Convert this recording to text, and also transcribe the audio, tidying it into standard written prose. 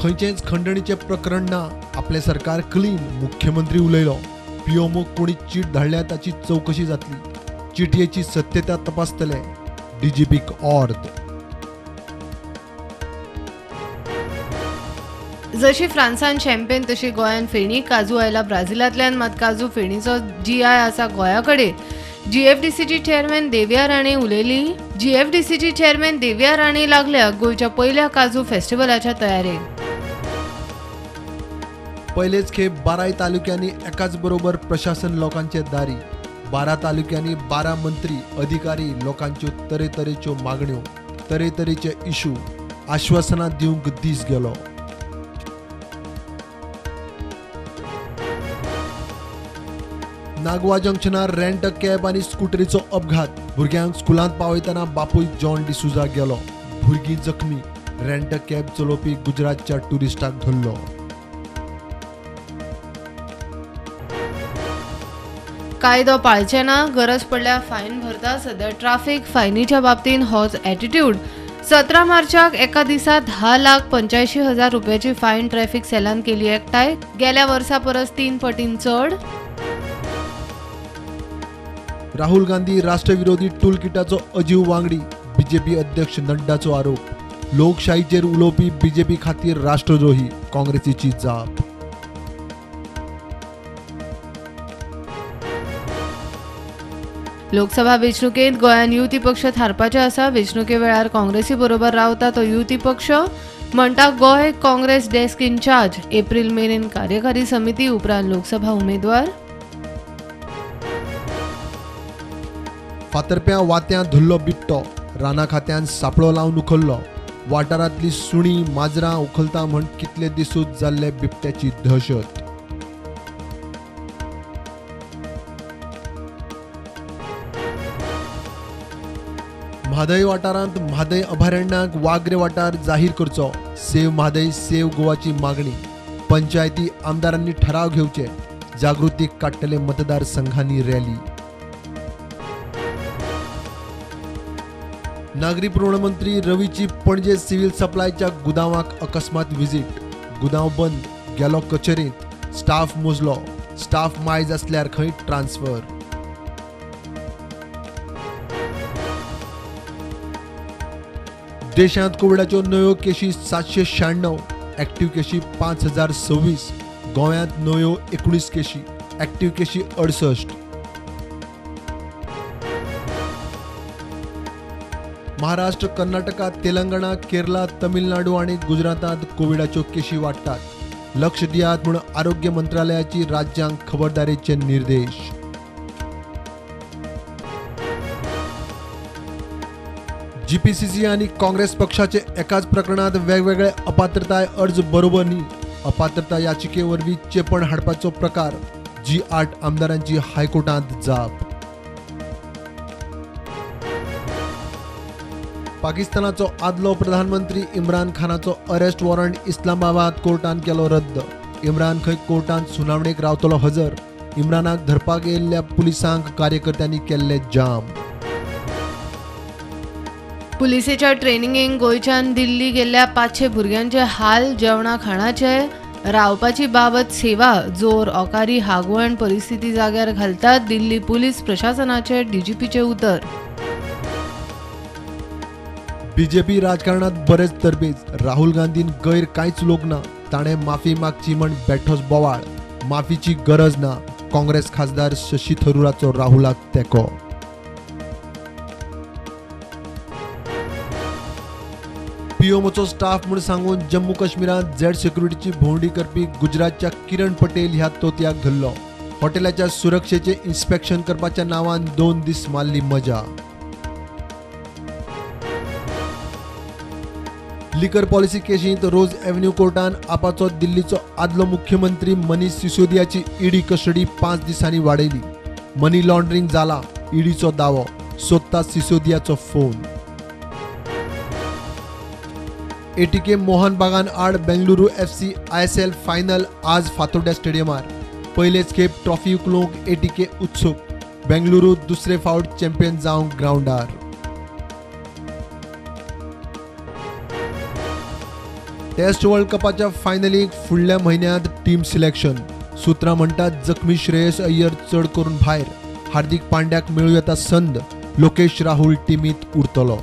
खंयचेंच खंडणीचें प्रकरण ना, आपलें सरकार क्लीन, मुख्यमंत्री उलयलो. पीएमओक कोणी चीट धाडल्या ताची चवकशी जातली, चिटयेची सत्यता तपासतले, डीजीपीक ऑर्द. जशी फ्रांसान शॅम्पेन तशी गोंयान फेणी काजू आयला ब्राझिलांतल्यान, मात काजू फेणीचो जीआय आसा गोंया कडेन. जीएफडीसीची चेअरमॅन देविया राणे उलयली. जीएफडीसीची चेअरमॅन देविया राणे लागल्या गोंयच्या पयल्या काजू फेस्टिवलाच्या तयारेक. पयलेच खेप 12 तालुक्यांनी एकाच बरोबर प्रशासन लोकांचे दारी. 12 तालुक्यांनी 12 मंत्री अधिकारी लोकांच्यो तरेतरेच्यो मागण्यो, तरेतरेचे इशू, आश्वासनां दिवंक दीस गेलो. नागवा जंक्शनार रेंट कॅब आनी स्कुटरीचो अपघात. भुरग्यांक स्कुलांत पावयतना बापूय जॉन डिसुजा गेलो, भुरगीं जखमी. रेंट कॅब चलोवपी गुजरातच्या ट्युरिस्टाक धरलो. कायदो पाळचे ना, गरज पडल्यार फायन भरता. सध्या ट्राफिक फायनीच्या बाबतींत होच एटिट्यूड. 17 मार्चाक एका दिसा 10,85,000 रुपयाची फायन ट्रॅफिक सेलान केली एकठांय. गेल्या वर्सा परस 3 पटीन चड. राहुल गांधी राष्ट्रविरोधी टूलकिटाचो अजीव वांगडी, बीजेपी अध्यक्ष नड्डाचो आरोप. लोकशाहीचेर उलोवपी बीजेपी खातीर राष्ट्रद्रोही, काँग्रेसीची जाप. लोकसभा वेंचणुकेंत गोंयांत युती पक्ष थारपाचे आसा. वेंचणुके वेळार काँग्रेसी बरोबर रावता तो युती पक्ष, म्हणटा गोंय काँग्रेस डेस्क इन्चार्ज. एप्रील मेरेन कार्यकारी समिती, उपरांत लोकसभा उमेदवार. फातर्प्यां वात्यां धुल्लो बिबटो, राना खात्यान सापळो लावन उखल्लो. वाठारांतली सुणी माजरां उखलता म्हण कितले दिसूच जाल्ले बिबट्याची दहशत. म्हादय वाठारांत म्हादय अभयारण्याक वाघ्र वाठार जाहीर करचो, सेव्ह म्हादय सेव्ह गोवाची मागणी. पंचायती आमदारांनी ठराव घेवचे, जागृतीक काडटले मतदारसंघांनी रॅली. नागरी पुरवण मंत्री रवीची पणजे सिव्हिल सप्लायच्या गुदावाक अकस्मात विजीट. गुदांव बंद, गेलो कचेरींत, स्टाफ मोजलो, स्टाफ मायज आसल्यार खंय ट्रान्सफर. देशांत कोविडाच्यो नव्यो केशी 796, ऍक्टिव्ह केशी 5026, गोंयांत नव्यो 19 केशी, ऍक्टिव्ह केशी 68. महाराष्ट्र, कर्नाटका, तेलंगणा, केरला, तमिळनाडू आनी गुजरातांत कोविडाच्यो केशी वाडटात. लक्ष दियात म्हूण आरोग्य मंत्रालयाची राज्यांक खबरदारीचे निर्देश. जीपीसीसी आनी काँग्रेस पक्षाचे एकाच प्रकरणांत वेगवेगळे अपात्रताय अर्ज बरोबर न्ही. अपात्रता याचिके वरवीं चेपण हाडपाचो प्रकार, जी8 आमदारांची हायकोर्टांत जाप. पाकिस्तानाचो आदलो प्रधानमंत्री इम्रान खानाचो अरेस्ट वॉरंट इस्लामाबाद कोर्टान केलो रद्द. इम्रान खंय कोर्टांत सुनावणेक रावतलो हजर. इम्रानाक धरपाक येयल्ल्या पुलिसांक कार्यकर्त्यांनी केल्ले जाम. पुलिसेच्या ट्रेनिंगेक गोंयच्यान दिल्ली गेल्ल्या 500 भुरग्यांचे हाल, जेवणा खाणाचे, रावपाची बाबत सेवा, जोर ओकारी हागवण परिस्थिती जाग्यार घालतात, दिल्ली पुलीस प्रशासनाचे डीजीपीचे उतर. बीजेपी राजकारणात बरेच तरबेज, राहुल गांधीन गैर कांयच लोक ना, ताणें माफी मागची म्हण बेठोच बोवाळ, माफीची गरज ना, काँग्रेस खासदार शशी थरुराचो राहुलाक तेंको. पीएमओचो स्टाफ म्हूण सांगून जम्मू काश्मीरांत झेड सिक्युरिटीची भोंवडी करपी गुजरातच्या किरण पटेल ह्या तोतयाक धरलो. हॉटेलाच्या सुरक्षेचें इन्स्पेक्शन करपाच्या नांवान 2 दीस मारली मजा. लिकर पॉलिसी केशींत रोज एव्हेन्यू कोर्टान आपाचो दिल्लीचो आदलो मुख्यमंत्री मनीष सिसोदियाची ईडी कस्टडी 5 दिसांनी वाडयली. मनी लॉन्ड्रिंग जाला, ईडीचो दावो, सोदता सिसोदियाचो फोन. एटीके मोहन बागान आड बेंगलुरू एफसी आयएसएल फायनल आज फातोड्ड्या स्टेडियमार. पयलेच खेप ट्रॉफी उखलूंक एटीके उत्सूक. बेंगलुरू दुसरे फावट चॅम्पियन जावंक ग्रावंडार. टेस्ट वर्ल्ड कपाच्या फायनलीक फुडल्या म्हयन्यांत टीम सिलेक्शन. सुत्रां म्हणटात जखमी श्रेयस अय्यर चड करून भायर. हार्दिक पांड्याक मेळूं येता संद. लोकेश राहुल टिमीत उरतलो.